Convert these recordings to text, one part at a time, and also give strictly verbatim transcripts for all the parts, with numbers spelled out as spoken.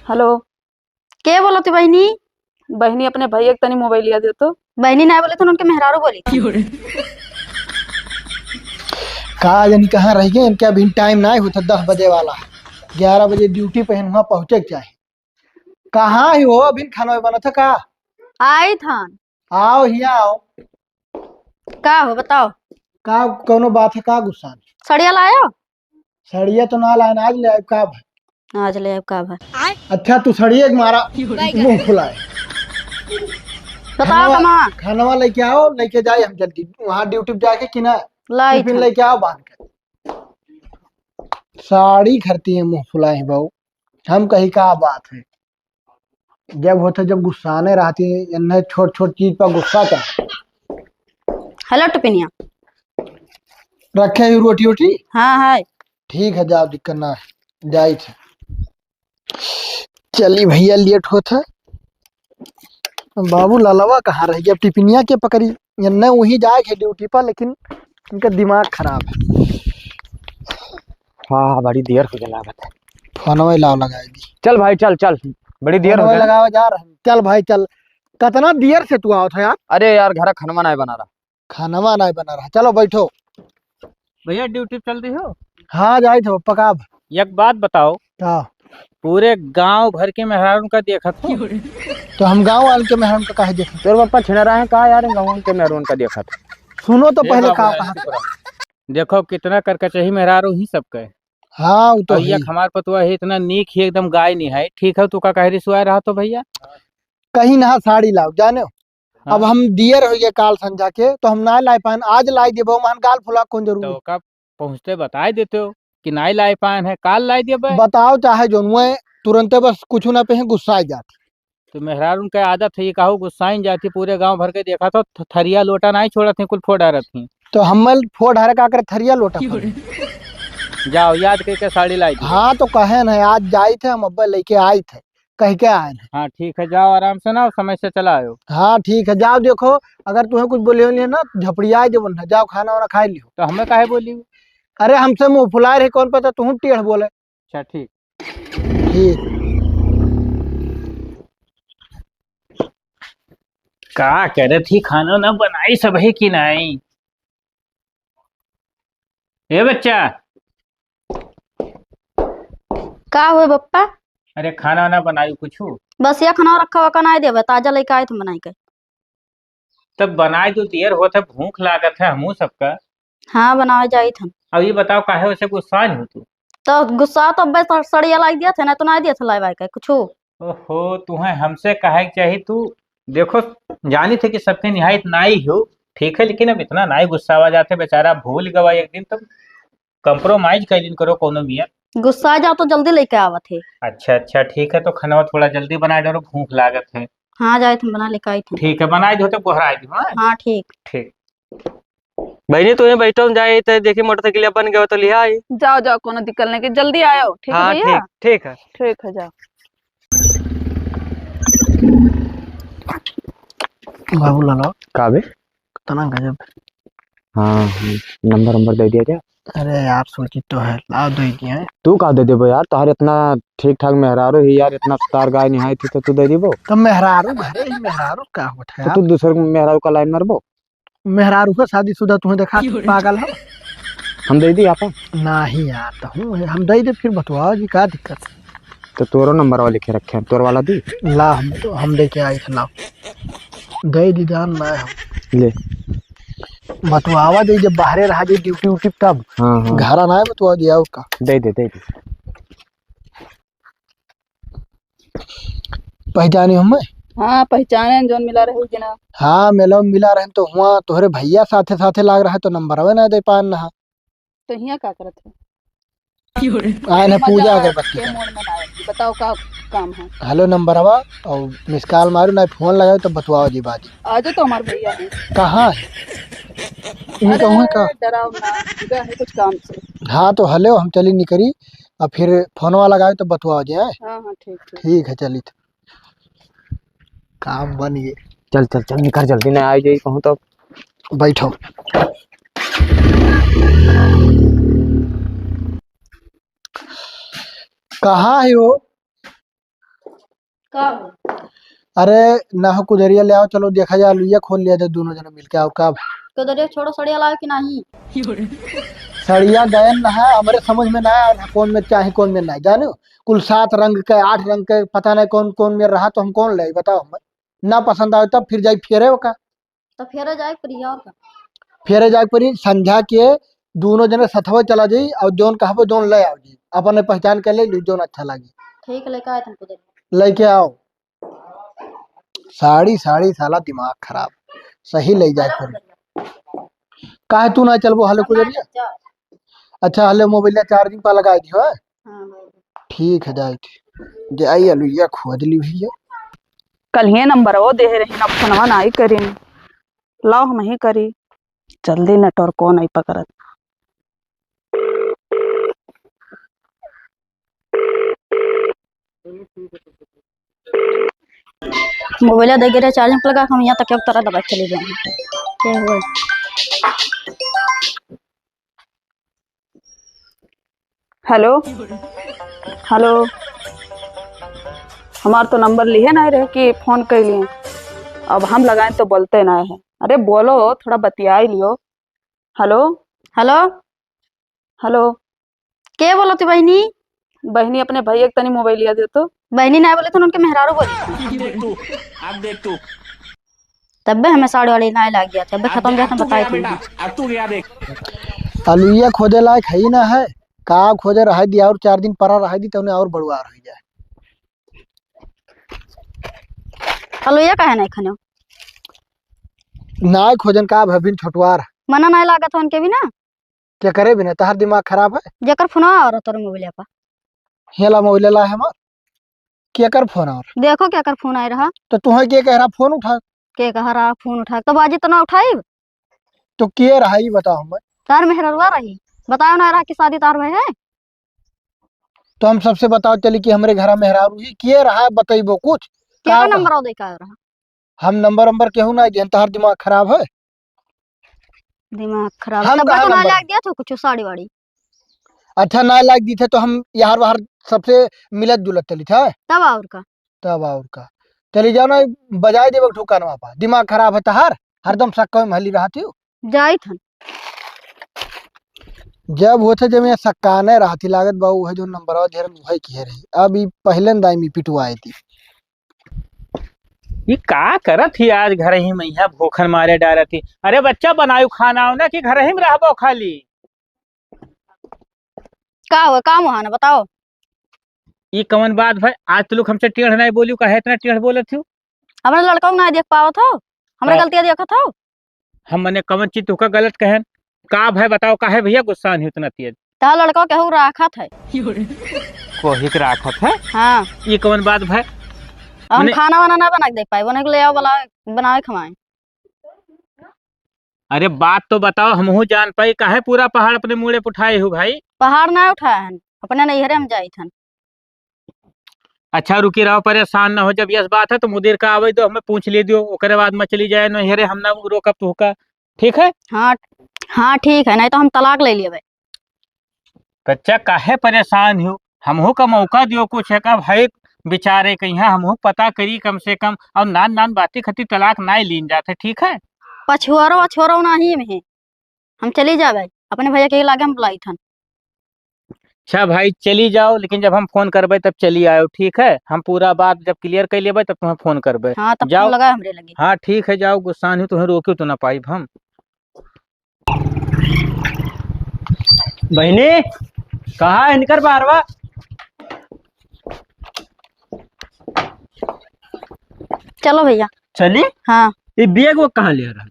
हेलो। के बोलत बहिनी? बहिनी, अपने भैया के तनी मोबाइलिया दे तो। बहिनी नाहीं बोलत, उनके मेहरारू बोली। का जानी कहाँ रह गए, इनके अभी टाइम नाहीं होता, दस बजे वाला है, ग्यारह बजे ड्यूटी पे हैं, वहाँ पहुँचे के चाहे। कहाँ ही हो, अभी खाना बनत है का? आई थान। आओ, हिया आओ। का हो, बताओ। का कौनो बात है, का गुस्सा? सड़िया लायो? सड़िया तो ना लायन, आज ले आइब, का भा? आज ले आइब, का भा? अच्छा, तू सड़िया के मारा मुँह फुलाए। बताओ, खानवा, कमा। खानवा लेके आओ, लेके जाए हम जल्दी। वहाँ ड्यूटी पे जाके कि ना, लाई टिफिन था। लेके आओ बांध के। साड़ी खरती है, मुँह फुलाए हैं बहू। हम कही, का बात है? जब होते, जब गुस्साने रहती, इन्हें छोट छोट चीज पर गुस्सा चढ़। हेलो टिफिनिया। रखे ही रोटी वोटी? हाँ, है। ठीक है, जाओ, दिक्कत ना है, जाई थे। चली भैया, लेट होत है। बाबू लालवा कहाँ रह गया? अब टिफिनिया के पकड़ी, इन्हें वहीं जाए के ड्यूटी पर, लेकिन इनका दिमाग खराब है। हाँ, हाँ, बड़ी देर हो गया लागत है। फोनवा लाओ, लगाई दी। चल भाई, चल, चल, बड़ी देर हो फोनवा गया। लगावा जा रहे हैं। चल भाई, चल। कितना देर से तू आवत है यार? अरे यार, घर खानवा नाहीं बना रहा। खानवा नाहीं बना रहा। चलो, बैठो। भैया, ड्यूटी पे चल दी हो? हाँ, जाई थे, पक्का। एक बात बताओ। हाँ। पूरे गांव भर के मेहरारून का देखत हो। तो हम गांव वाले के मेहरारून का काहे देखत? तोर पप्पा छिनरा है का यार, गांव के मेहरारून का देखत? सुनो तो ये पहले बाबू का यार, कहा। चुप रहो। देखो, कितना करकचही मेहरारू ही सबके। हाँ, वो तो और है ये ही। हमार पतुआ है, इतना नीक ही, एकदम गाय नहीं है। ठीक है, तू का कह रिसुआ रहा तो भैया? कहीं ना साड़ी लाओ, जाने हो? हाँ। अब हम दियर हो गए काल संझा के, तो हम ना लाई पाएन, आज लाई देबो, मान गाल फुला कौन जरूरी? तो का पहुँचते बताए देते हो कि नाई लाई पाएन है, काल लाई देबे। बताओ चाहे जोन, मुए तुरंते बस कुछ ना पे गुस्सा आ जात। तो मेहरारून के आदत है, ये कहू गुस्साइन जाती, पूरे गांव भर के देखा तो थ-, थरिया लोटा नाहीं छोड़त ही, कुल फोड़ डारत ही। तो हम फोड़ डारे का करे, थरिया लोटा फोड़। जाओ, याद करके साड़ी लाई दो। हाँ, तो कहे न, आज जाई थे हम, अब्बे लेके आई थे, कह के आए हैं। हाँ, ठीक है, जाओ आराम से ना, समय से चला आयो। हाँ, ठीक है, जाओ, देखो, अगर तुम्हें कुछ बोले होले ना, झपड़िया देबो ना, जाओ खाना वाना खा लियो। तो हमें काहे बोली? अरे, हमसे मुँह फुलाए रहे, कौन पता तुम टेढ़ बोले। अच्छा, ठीक। ठीक। का करत ही, खाना ना बनाई सब है कि नाई? ए बच्चा। का हुए बप्पा? अरे, खाना वाना बनाई कुछ? बस ये खाना रखा हुआ, का नाई देवे, ताजा लेके आए थे बनाई के। तब बनाए दो, देर होत है, भूख लागत है हमहू सबका। हाँ, बनावे जाइत हन। अब ये बताओ, काहे वैसे गुस्सा नहीं हो तू? तो गुस्सा तो अब्बे सड़-, सड़िया लाई दिया थे ना, तो ना दिया था लाई बाई का कुछ। ओहो, तुम्हें हमसे कहे के चाही तू। देखो, जानी थे कि सबके निहायत नाई हो, ठीक है, लेकिन अब इतना नाई गुस्सावा जाते, बेचारा भूल गवा एक दिन, तब compromise कर लिन करो कोनो मियाँ। गुस्सा जाओ तो जल्दी लेके आवत है। अच्छा, अच्छा, ठीक है, तो खानवा थोड़ा जल्दी बनाए डालो, भूख लागत है। हाँ, जाए थे, बना लेके आई थे। ठीक है, बनाए दो तो गोहरा आई, हाँ? हाँ, ठीक। ठीक। बहिनी, तू ही बैठो, हम जाए तो देखी मोटरसाइकिल अपन गए तो लिहा आई। जाओ, जाओ, कोनो दिक्कत नहीं, कि जल्दी आयो, ठीक है हाँ, भैया? ठीक, ठीक है। ठीक है, जाओ। बाबू लाला। का बे? कितना गजब। हाँ, हाँ, नंबर, नंबर दे दिया क्या? अरे यार, सोची तो है, लाओ दे दिया है। तू का दे देबो यार, तोहर इतना ठीक ठाक मेहरारू ही यार, इतना सुतार गाय निहाई थी तो तू दे देबो? तो मेहरारू घरे ही मेहरारू का होत है तो यार? तू दूसर मेहरारू का लाइन मारबो? मेहरारू का शादीशुदा तुम्हें देखा, क्यों रे? पागल हो? हम दे दी आपन। नहीं यार, तो हूँ, हम दे दे, फिर बतवाओ जी, का दिक्कत है? तो तोरो नंबरवा लिखे रखे हैं, तोर वाला दी। ला, हम तो, हम लेके आई थे, लाओ। दे दी जान, ना हम। ले। बतवावा दे, जब बाहरे रहा जे ड्यूटी उटी तब। हाँ, हाँ। घरा ना है, बतवा दिया उसका। दे दे, दे दे। पहचानी हमें? हाँ, पहचाने, जोन मिला रहे उस दिना। हाँ, मिला, मिला रहे तो हुआ, तोहरे भैया साथे, साथे लाग रहा है, तो नंबरवे ना दे पान ना। तो हियाँ का करत है? आए ना मजा पूजा आया, अगरबत्ती के का। मोड़ में ना आया। बताओ का काम है? हेलो नंबरवा और मिस कॉल मारो ना, फोन लगाओ तो बतवाओ जी बाजी। आज तो हमार भैया है। कहाँ है? इनका अरे, हुआ का? डराओ ना, इधर है कुछ काम से। हाँ तो हेलो, हम चली निकरी, अब फिर फोनवा लगाओ तो बतवाओ जी, हैं? हाँ, हाँ, ठीक, ठीक। ठीक है, चली तो। काम बन गए। चल, चल, चल, निकल जल्दी, ना आई जाई कहूँ तो। बैठो। कहाँ है वो? का हो? अरे, ना हो, कुदरिया ले आओ, चलो देखा जाए, लुइया खोद लिया जाए दोनों जने मिलके। आओ, का भाई? कुदरिया छोड़ो, सड़िया लाओ कि नहीं? सड़िया गयन ना है, हमरे समझ में ना आया, कौन में चाही, कौन में नहीं, जानो? कुल सात रंग के, आठ रंग के, पता नहीं कौन, कौन में रहा, तो हम कौन ले, बताओ हमें। ना पसंद आवे, तब फिर जाई फेरे का। तो फेरे जाए के पड़ी, और का? फेरे जाए के पड़ी, संझा के दोनों जने सथवे चला जाई, और जौन कहबो, जौन ले आओ जी, अपने पहचान के ले ली, जौन अच्छा लागी। ठीक, लेके आए तुमको दे। लेके आओ। साड़ी, साड़ी, साला दिमाग खराब, सही ले जाए के पड़ी। काहे तू ना चलबो, हले कुदरिया? अच्छा, हले मोबाइल चार्जिंग पर लगा दियो, है? हाँ, हाँ। ठीक है, जाए थे। जाई अलुइया खोद ली भैया। कल ये नंबर वो दे रही ना, फोनवा ना ही करी। लाओ, हम ही करी। जल्दी नेटवर्क को नहीं पकड़त। मोबाइल दे गिरे, चार्जिंग पे लगा, हम यहाँ तक क्या तरह दबा के चले जाएंगे। क्या हुआ? हेलो, हेलो, हमार तो नंबर लिहे नहीं रहे कि फोन कैली। अब हम लगाएं तो बोलते नहीं है। अरे बोलो, थोड़ा बतियाई लियो। हेलो, हेलो, हेलो। के बोलत है बहिनी? बहिनी, अपने भैया के तनी मोबाइलिया दे तो। बहिनी नहीं बोले तो उनके मेहरारू बोले। अब देख तू, अब देख तू। तब्बे हमें साड़ी वाड़ी नहीं लाग गया, तब्बे अब खत्म दे, गया, अब तू बताए गया तुमको। बेटा, अब तू गया देख। अलुइया खोदे लायक है ही ना है, का खोदे रह दी, और चार दिन परा रह दी, तो उन्हें और बड़ुआ रह जाए। अलुइया काहे नहीं खने? नाय खोजन का भभिन छोटवार। मना नाय लागत हो उनके भी ना। के करे भी ना, तहार दिमाग खराब है। जेकर फोन आ रहा तोर मोबाइल पर। हेला मोबाइल ला है हमार। केकर फोन आ रहा? देखो केकर फोन आए रहा। तो तुहे के कह रहा फोन उठा? के कह रहा फोन उठा? तो बाजी तो ना उठाई। तो के रहा ई बताओ हमें। तार मेहररुआ रही। बताओ ना रहा कि शादी तार भय है। तो हम सबसे बताओ चली कि हमरे घरा मेहरारू ही के रहा, बतइबो कुछ? के का का बा? नंबर दे का रहा? हम नंबर, नंबर केहू ना दिहन, तहार दिमाग खराब है? दिमाग खराब। हम तब कहाँ तो ना नंबर? लाग दिया था कुछ साड़ी वाड़ी। अच्छा, ना लाग दी थे तो हम यार बाहर सबसे मिलत जुलत चली था। तब और का? तब और का? चली जाओ ना, बजाय देवे ठुकानवा पा। दिमाग खराब है तहार, हरदम सक्का में हली रहती हो। जाई थन। जब होते जब यहाँ सक्काने रहती लागत बा, उहे जो नंबरवा धेर मुहे किहे रही। अब ई पहले दाई में पिटवाए थी। ई का करत ही आज घर ही में यहाँ भूखन मारे डारत ही। अरे बच्चा, बनायु खाना हो ना कि घर ही में रहबो खाली? का हो, का मुहाना बताओ? ई कवन बात भाई, आज तो लोग हमसे टेढ़ नहीं बोलियो, काहे इतना टेढ़ बोलत हो? अपने लड़का को ना देख पावत हो, हमरे का? गलतियाँ देखत हो? हम मने कवन चीज तुका गलत कहन? का भाई बताओ, काहे भैया गुस्सा नहीं उतना तेज? ता लड़का केहू राखत है। कोही के राखत है? हाँ। ये कवन बात भाई? अब हम मने खाना वाना ना बना के दे पाए, बने के ले आओ, बला, बनावे खवाए। अरे बात तो बताओ, हमहू जान पाई, काहे पूरा पहाड़ अपने मूड़े पे उठाए हो भाई? पहाड़ ना उठाए हन, अपने नैहरे हम जाइत हन। अच्छा रुकी रहो, परेशान ना हो, जब यस बात है तो मुदीर का आवे दो, हमें पूछ ले दियो, ओकरे बाद में चली जाए नैहरे, हम ना रोकब तुहका, ठीक है? हाँ, हाँ ठीक है, नहीं तो हम तलाक ले लेबे। बच्चा काहे परेशान हो, हमहू का मौका दियो कुछ है का भाई, बेचारे के यहाँ हमहू पता करी कम से कम, और नान नान बातें खातिर तलाक ना लीन जाते, ठीक है? पछुआरो अछुआरो नहीं में है, हम चली जाबे, अपने भैया के लागे हम बुलाई थन। अच्छा भाई, चली जाओ, लेकिन जब हम फोन करबे तब चली आयो, ठीक है? हम पूरा बात जब क्लियर कर लेबे तब तुम्हें फोन करबे। हाँ, तब जाओ। फोन लगा हमरे लगे। हाँ ठीक है, जाओ, गुस्सा नहीं, तुम्हें रोकियो तो ना पाइब हम। बहिनी, कहाँ है इनकर बारवा? चलो भैया। चली? हाँ। ये बैग वो कहाँ ले रहा था?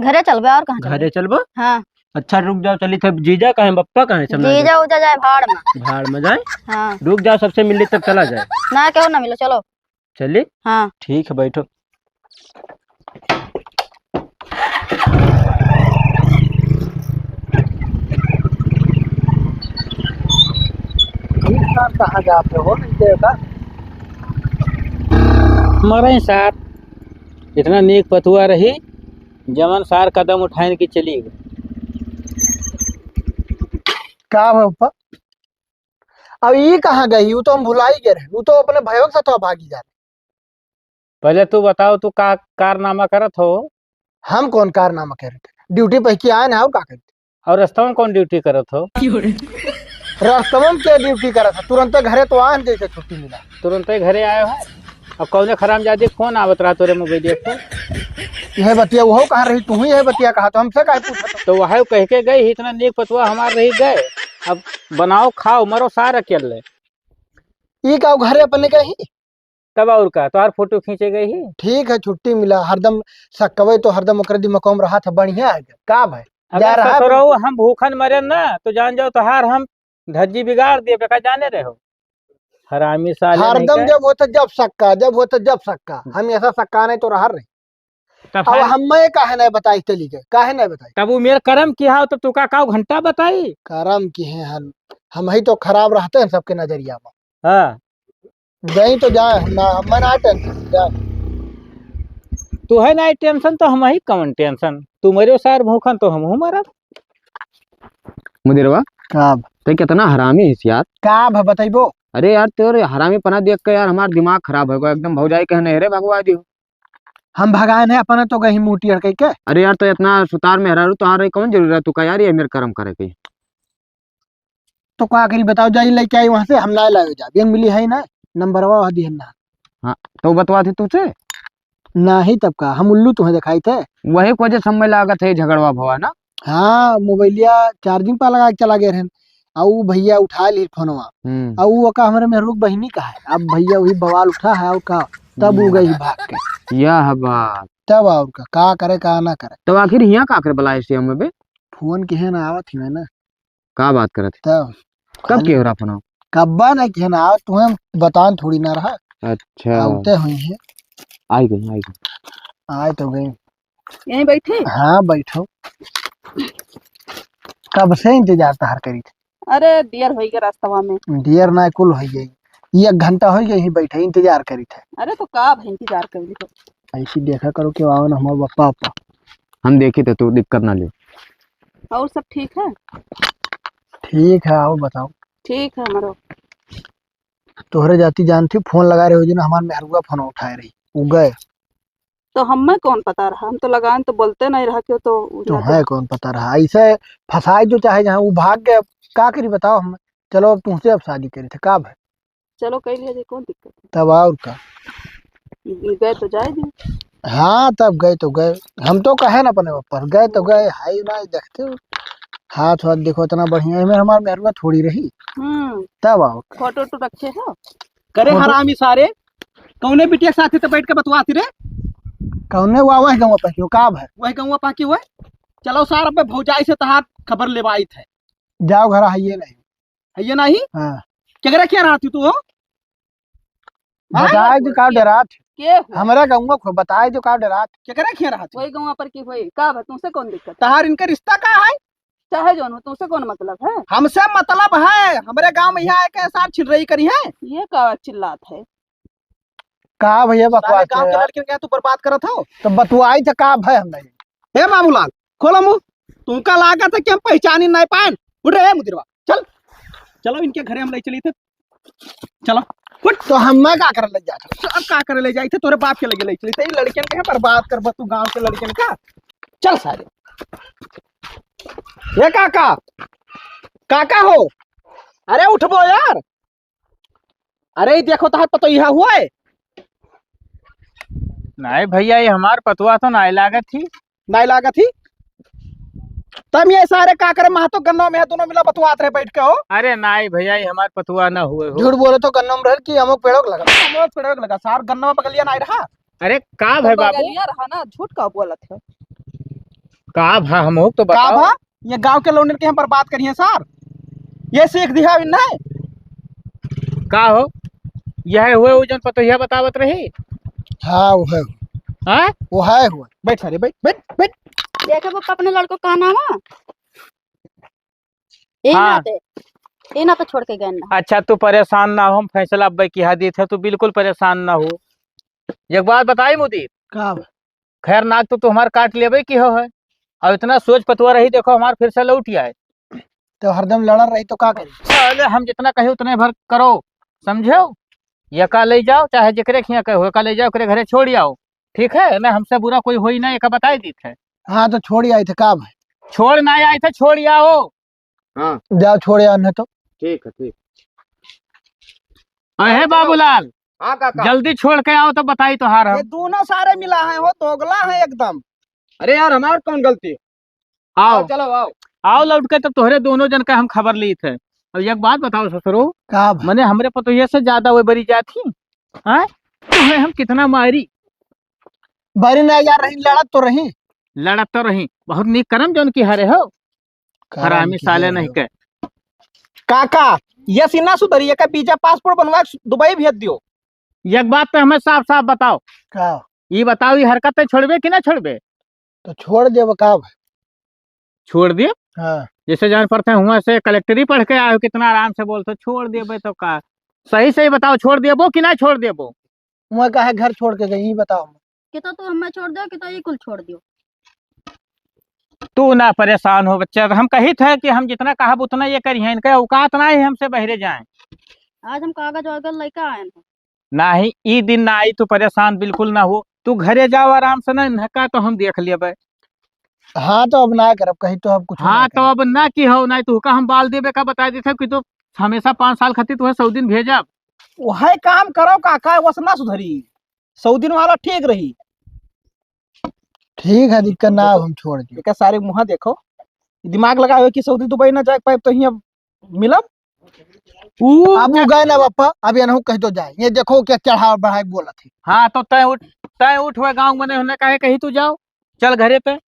घरे चलबे, और कहाँ चलबे? घरे चलबो? हाँ। अच्छा, रुक जाओ, चली थे। जीजा कहाँ है, बप्पा कहाँ है, समझा दे। जीजा उजा जाए भाड़ में। भाड़ में जाए? हाँ। रुक जाओ, सबसे मिल ले तब चला जाए। ना, केहू ना मिलो, चलो। चली? हाँ। ठीक है, बैठो। कहाँ जाते हो, नहीं देता? मरे साथ इतना नेक पतुआ रही, जवन सार कदम उठाइन के चली गई। का बा पप्पा? अब ई कहाँ गई? उ तो हम भुलाई गए रहे, उ तो अपने भैया के साथ भागी जात। पहले तू बताओ, तू का कारनामा करत हो? हम कौन कारनामा करत? ड्यूटी पे के आए ना, और का करत? और रस्तवा में कौन ड्यूटी करत हो? रस्तवा में के ड्यूटी करत है? तुरंते घरे तो आए, जैसे छुट्टी मिला। तुरंते घरे आए हो? अब कौने हरामजादी के फोन आवत रहा तोरे मोबाइल पे? यह बतिया वो कहाँ रही, तू ही यह बतिया कहा, तो हमसे काहे पूछत? तो वह कह के गई, इतना नीक पतवा हमार रही गए, अब बनाओ खाओ मरो सार अकेले। ई का घरे अपने गई? तब और का, तोहार फोटो खींचे गई ही। ठीक है, छुट्टी मिला, हरदम सक्कवे तो हरदम ओकरे दिमाग में रहा था, बढ़िया है। का भाई? अगर जा रहा है ससुरऊ बिल्कुल। हम भूखन मरे ना, तो जान जाओ तोहार हम धज्जी बिगाड़ दिए, बेका जाने रहे हो। हरामी साले नहीं हरदम के। जब होता जब सक्का, जब होता जब सक्का, हम ऐसा सक्का नहीं तो रहा रहे। तब अब हम हम्मे काहे नहीं बताई चली गए, काहे नहीं बताई? तब वो मेरे करम की हाव, तब तू का काव घंटा बताई? करम की है हम, हम ही तो खराब रहते हैं सबके नजरिया में। हाँ। गई तो जाए, हम ना, हम ना टेंशन, जाए। तू है ना टेंशन तो हम ही कौन टेंशन? तू मरे सार भूखन तो हम हूँ मरब। मुदिरवा, का भ-? ते कितना हरामी है यार। का भ-, बताइबो? अरे यार, तोरे हरामी पना देख के यार हमार दिमाग खराब हो गया एकदम। भौजाई कहने रे भगवा दियो। हम भगाए नहीं, अपने तो गई मुंह टेढ़ कह के। अरे यार, तो इतना सुतार मेहरारू तोहार रही, कौन जरूरत तू का यार ये मेरे करम करे के? तो का करी बताओ, जाई लेके आई वहां से, हम ना लाए जाब, ये मिली है ना, नंबरवा वह दिहन ना। हाँ, तो बतवा थे तुझसे? नहीं तब का, हम उल्लू तुम्हें दिखाई थे। वही को वजह समय लागत है झगड़वा भवा ना। हाँ, मोबाइलिया चार्जिंग पर लगा के चला गए रहन, आ उ भैया उठा ली फोनवा। हम्म। आ उ ओका हमरे मेहरुक बहिनी का है। अब भैया वही बवाल उठा है और का, तब उ गई भाग के। यह बात। तब और का, का करे का ना करे। तब आखिर हियाँ का करे बुलाए से हमें बे? फोन के है ना, आवत ही है ना। का बात करत है? तब कब खाली के हो रहा फोन? कब्बा नहीं के है ना, आवत तुम्हें बतान थोड़ी ना रहा। अच्छा। आवते हुई है। आई गई, आई गई। आए तो गई। यहीं बैठे? हाँ, बैठो। कब से इंतजार तहार करी थे? अरे, देर होई गए रास्तवा में। देर ना कुल होई गई। ये एक घंटा होई गई ही बैठे, इंतजार करी थे। अरे, तो का भाई इंतजार कर ली तो? ऐसी देखा करो कि आओ ना हमारे पप्पा, पप्पा। हम देखी थे, तू दिक्कत ना ले। और सब ठीक है? ठीक है, आओ बताओ। ठीक है हमारो। तोहरे जाति जानती, फोन लगा रहे हो जी ना, हमार मेहरुआ फोन उठाए रही, उ गए। तो हमें कौन पता रहा, हम तो लगान तो बोलते नहीं रहा, क्यों तो उ तो जाते है कौन पता रहा, ऐसे फंसाए जो चाहे जहाँ उ भाग गए, का करी बताओ हम। चलो अब तुमसे अब शादी करी थे, का भाई? चलो कह लिया जी, कौन दिक्कत है? तब और का? गए तो जाए दी। हाँ, तब गए तो गए, हम तो कहे ना अपने ऊपर, गए तो गए, है ही ना, देखते हो हाथ वाथ देखो इतना बढ़िया है, हमार मेहरुआ थोड़ी रही। हम्म। तब आओ। फोटो वोटो रखे हो? करे फोटो हरामी सारे, कौने बिटिया के साथे तो बैठ के बतुआती रे? कौने वा-, वह गाँव पाकी हो, का भाई? वह गाँव पाकी हुए? चलो सार, अब भौजाई से तहार खबर लेवाई थे। जाओ घर, है ये नहीं। है ये नहीं? हाँ। केकरे के रहती तू हो? हाँ? बताए जो का डरात? के हो? हमरा गाँव को बताए जो का डरात? केकरे के रहती? वही गाँव पर की हुई। का बा, तुमसे कौन दिक्कत? तहार इनके रिश्ता का है? चाहे जौन हो, तुमसे कौन मतलब है? हमसे मतलब है, हमरे गाँव में यहाँ आके सार छिनरई करी है। ये का चिल्लात है? का भैया बकवास सारे गाँव के लड़कियन के तू बर्बाद करत हो। तो बतुआई थे का भय हम नहीं। हे बाबूलाल, खोलो मुँह। तुमका लागत है कि हम पहचानी नहीं पाएन। उठ रे मुदिरवा, चल। चलो इनके घरे हम ले चली थे। चलो, उठ। तो हम मैं का करे ले जात? अब का करे ले जाई थे? तोरे बाप के लगे ले चली थे। ई लड़कियन के बर्बाद करबा तू गाँव के लड़कियन का। चल सारे। ये काका, काका हो, अरे उठबो यार। अरे, ई देखो, तहार पतोहिया हुआ है? नहीं भैया, ये हमार पतोहिया तो नहीं लागत ही। नहीं लागत ही? तब ये सारे का करे, महतो गन्नवा में है, दोनों मिला बतुआत रहे बैठ के हो। अरे नहीं भैया, ये हमार पतोहिया ना हुए हो। झूठ बोले तो गन्नवा में रह कि अमुक पेड़ों के लगा। अमुक पेड़ों के लगा, सार गन्नवा बगलिया नहीं रहा। अरे का भाई बाबू? बगलिया रहा ना, झूठ का बोलत है? का भा, हम हो तो का बताओ। भा? ये गांव के लौंडन के हम बर्बाद करिए सार, ये सीख दिया इन्हें। का हो, यह हुए वो जन पतोहिया बतावत रही? हाँ, वो है। हाँ? वो है हुआ। बैठ सारे, बैठ, बैठ, बैठ। देखे पप्पा, अपने लड़को का नाम है? यही हाँ। नाते, यही नाते छोड़ के गए ना। अच्छा, तू परेशान ना हो, हम फैसला अब्बे की हाँ दी थे, तू बिल्कुल परेशान ना हो। एक बात बताई मुदीर? का? खैर, नाक तो तू हमार काट लेबे की हो है, और इतना सोच पतुआ रही, देखो हमार फिर से लौट आए। तो हरदम लड़ल रही तो का करी? साले हम जितना कहे उतने भर करो, समझो? ये का ले जाओ, चाहे जेकरे खिया कहो, का ले जाओ, ओकरे घरे छोड़ आओ, ठीक है ना? हमसे बुरा कोई होई ना, ये का बताई दीत है। हाँ, तो छोड़ आई थे का भाई? छोड़ ना आई थे, छोड़ आओ। हाँ। जाओ, छोड़ आओ, नहीं तो। ठीक है, ठीक। अहे बाबूलाल, हाँ काका। जल्दी छोड़ के आओ तो बताई तोहार हम। ये दोनों सारे मिला है हो, दोगला है एकदम। अरे यार, हमार कौन गलती? आओ। आओ, चलो, आओ। आओ लौट के, तो तोहरे दोनों जन का हम खबर ली थे। अब एक बात बताओ ससुरो, का भाई? मने हमरे पतोहिया से ज्यादा वो बरी जात ही, हाँ? तुम्हें हम कितना मारी? बरी ना यार रही, लड़त तो रही। लड़त तो रही, बहुत नीक करम जौन की हरे हो। करम हरामी की साले है नहीं हो। के। काका, ये सीना सुधरी, एका वीजा पासपोर्ट बनवा के दुबई भेज दियो। एक बात तो हमें साफ साफ बताओ। का? ये बताओ, ये हरकत तो छोड़बे कि ना छोड़बे? तो छोड़ देब का भाई? छोड़ देब? हाँ। जैसे जान पड़ते हैं, हुआं से कलेक्टरी पढ़ के आए हो, कितना आराम से बोलते हो, छोड़ देबे तो का? सही सही बताओ, छोड़ देबो कि ना छोड़ देबो? वहाँ काहे घर छोड़ के गई, ये बताओ। कि तो तू हमें छोड़ दे, कि तो ये कुल छोड़ दियो। तू ना परेशान हो बच्चा, हम कही थे कि हम जितना कहब उतना ये करी हैं, इनके औकात ना है हमसे बहरे जाएं। आज हम कागज वागज लेके आए हैं। नाही, ई दिन ना आई, तू परेशान बिल्कुल ना हो, तू घरे जाओ आराम से ना, इनका तो हम देख लेबे। हाँ, तो अब ना करब, कहीं तो अब कुछ हाँ, ना तो करब। अब ना की हो, नहीं तो का हम बाल देबे का बता देते कि तू हमेशा पाँच साल खातिर तुम्हें सौ दिन भेजब। वही काम करो काका, वस ना सुधरी, सौ दिन वाला ठीक रही। ठीक है, दिक्कत ना, अब हम छोड़ के। एका सारे मुँह देखो, दिमाग लगावे कि सऊदी दुबई ना जाए पाए तो हियाँ मिलब। ऊ अब वो गए ना बापा, अब एनहू कह दो जाए, ये देखो क्या चढ़ाव बढ़ाई बोलत है। हाँ, तो तय उठ, तय उठ हुए गाँव में नहीं होने काहे कही तू जाओ, चल घरे पे।